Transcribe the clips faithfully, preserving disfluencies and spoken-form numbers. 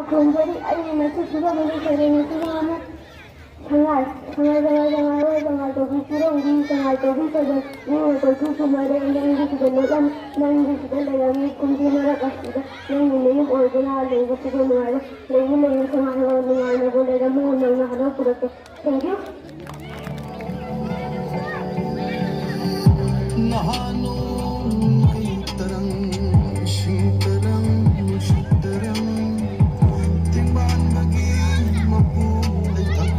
ꯈꯣꯟꯖꯔꯤ ꯑꯩꯒꯤ ꯃꯁꯛꯁꯤꯒ ꯃꯔꯤ ꯁꯩꯔꯦꯡ ꯑꯁꯤꯒ ꯑꯃ ꯁꯉꯥꯏ, ꯁꯉꯥꯏ, ꯁꯉꯥꯏ, ꯁꯉꯥꯏ, ꯁꯉꯥꯏ ꯇꯧꯕꯤ ꯁꯤꯔꯣꯡꯕꯤ, ꯁꯉꯥꯏ ꯇꯧꯕꯤ ꯁꯣꯏꯗꯣꯟ, ꯃꯤꯅ ꯀꯣꯏꯁꯨ ꯁꯨꯃꯥꯏꯔꯦ, ꯅꯪꯒꯤ ꯁꯤꯗ ꯂꯣꯠꯂꯝ, ꯅꯪꯒꯤ ꯁꯤꯗ ꯂꯩꯔꯝꯃꯤ, ꯈꯨꯟꯒꯤ ꯃꯔꯛ ꯑꯁꯤꯗ ꯅꯪꯒꯤ ꯅꯌꯨꯝ ꯑꯣꯏꯗꯨꯅ ꯂꯩꯕꯁꯤꯗ ꯅꯨꯡꯉꯥꯏꯔꯦ, ꯂꯩꯌꯨ, ꯂꯩꯌꯨ, ꯁꯉꯥꯏ ꯍꯣ, ꯅꯨꯡꯉꯥꯏꯅꯕꯨ ꯂꯩꯔꯝꯃꯨ, ꯅꯪꯅ ꯍꯔꯥꯎ ꯄꯨꯔꯛꯀꯦ꯫ Thank you. ꯅꯍꯥꯟ ꯅꯣꯡꯃꯩ ꯇꯔꯪ, ꯏꯁꯤꯡ ꯇꯔꯪ, ꯅꯨꯡꯁꯤꯠ ꯇꯔꯪ, ꯇꯦꯡꯕꯥꯟꯕꯒꯤ ꯃꯄꯨ ꯂꯩꯊꯛ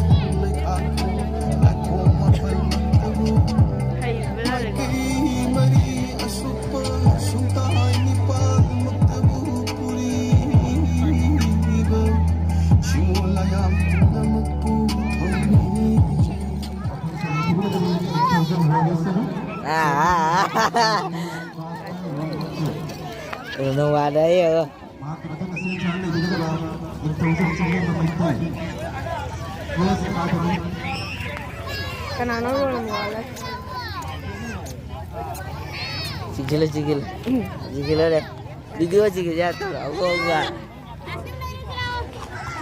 ꯂꯩꯊꯥꯛ, ꯂꯩꯈꯣꯝ ꯃꯥꯄꯜꯃꯛꯇꯕꯨ ꯃꯥꯏꯀꯩ ꯃꯔꯤ ꯑꯁꯨꯛꯄ ꯁꯨꯡꯇꯥꯏ ꯅꯤꯄꯥꯜꯃꯛꯇꯕꯨ ꯄꯨꯔꯤꯕ ꯁꯤꯃꯣꯟ ꯂꯥꯌꯥꯝ ꯄꯨꯝꯅꯃꯛꯄꯨ ꯊꯧꯅꯤ꯫ ꯅꯨꯡꯉꯥꯏꯔꯦ꯫ ꯃꯍꯥꯛꯀꯤ ꯃꯊꯪ ꯑꯁꯤ ꯆꯥꯟ ꯂꯩꯕꯤꯒꯗꯕ ꯅꯤꯡꯊꯧꯖꯝ ꯆꯤꯡꯂꯦꯝꯕ ꯃꯩꯇꯩ꯫ Yes, ꯀꯅꯥꯅꯣ ꯔꯣꯜ ꯅꯝꯕꯔ ꯋꯥꯟ? ꯆꯤꯡꯁꯤꯜꯂꯨ, ꯆꯤꯡꯁꯤꯜꯂꯨ꯫ ꯆꯤꯡꯁꯤꯜꯂꯨꯅꯦ꯫ ꯚꯤꯗꯤꯑꯣ ꯆꯤꯡꯁꯤꯜꯂꯨ ꯌꯥꯗꯕ꯭ꯔꯣ? ꯑꯍꯣꯡꯕ꯫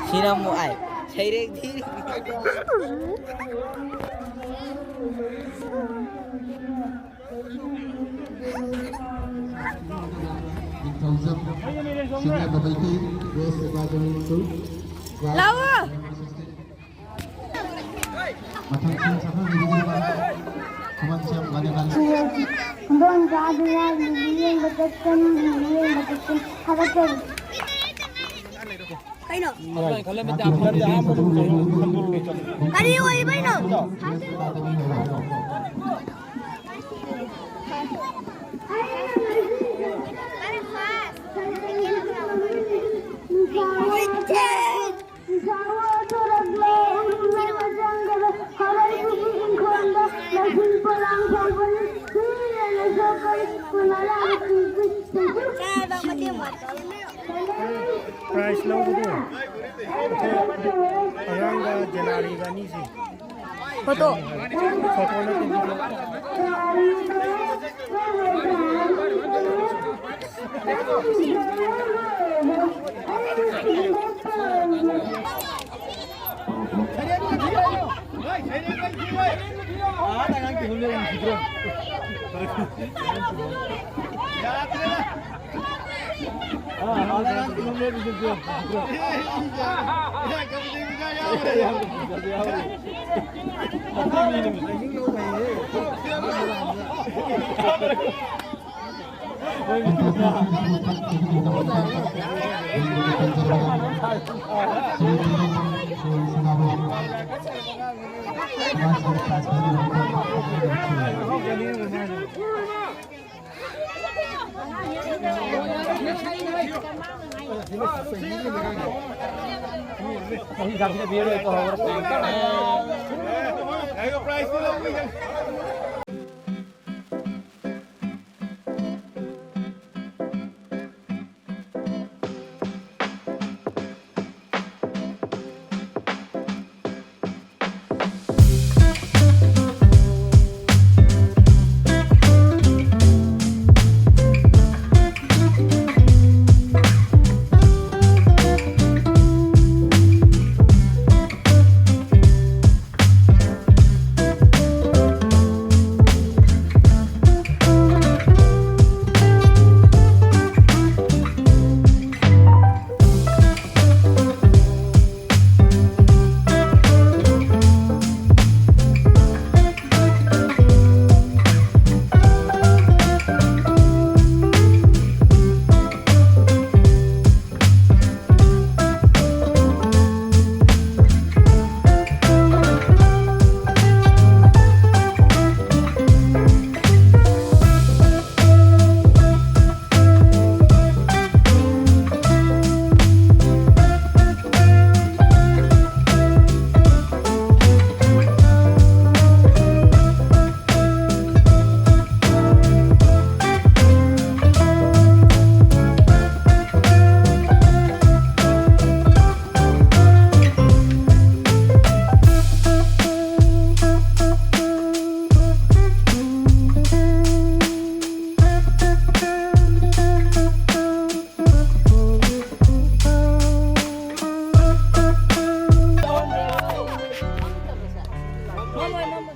ꯁꯤꯅ ꯑꯃꯨꯛ ꯑꯥꯏ꯫ ꯁꯩꯔꯦꯡ ꯊꯤꯔꯤ꯫ ꯅꯤꯡꯊꯧꯖꯝ ꯆꯤꯡꯂꯦꯝꯕ Meitei, West Department two, class ꯂꯥꯛꯑꯣ꯫ Sixteen꯫ ꯃꯊꯪ ꯁꯤꯟ ꯁꯛꯍꯟꯕꯤꯒꯗꯕ ꯈꯨꯃꯟꯁꯦꯝ ꯒꯥꯅꯦꯒꯥꯟ꯫ ꯈꯨꯗꯣꯡ ꯆꯥꯗꯨꯅ ꯂꯤꯂꯤ ꯌꯦꯡꯕ ꯆꯠꯀꯅꯤ, ꯂꯤꯂꯤ ꯌꯦꯡꯕ ꯆꯠꯀꯅꯤ꯫ ꯊꯥꯒꯠꯆꯔꯤ꯫ ꯀꯩꯅꯣ? ꯀꯔꯤ ꯑꯣꯏꯕꯩꯅꯣ? Prize ꯂꯧꯕꯗꯣ ꯑꯩꯈꯣꯏ ꯑꯉꯥꯡꯒ ꯖꯦꯅꯥꯔꯤꯒ ꯑꯅꯤꯁꯦ꯫ Photo. Photo ꯅꯠꯇꯦ, video꯫ ꯃꯃꯣꯏ ꯃꯃꯣꯏ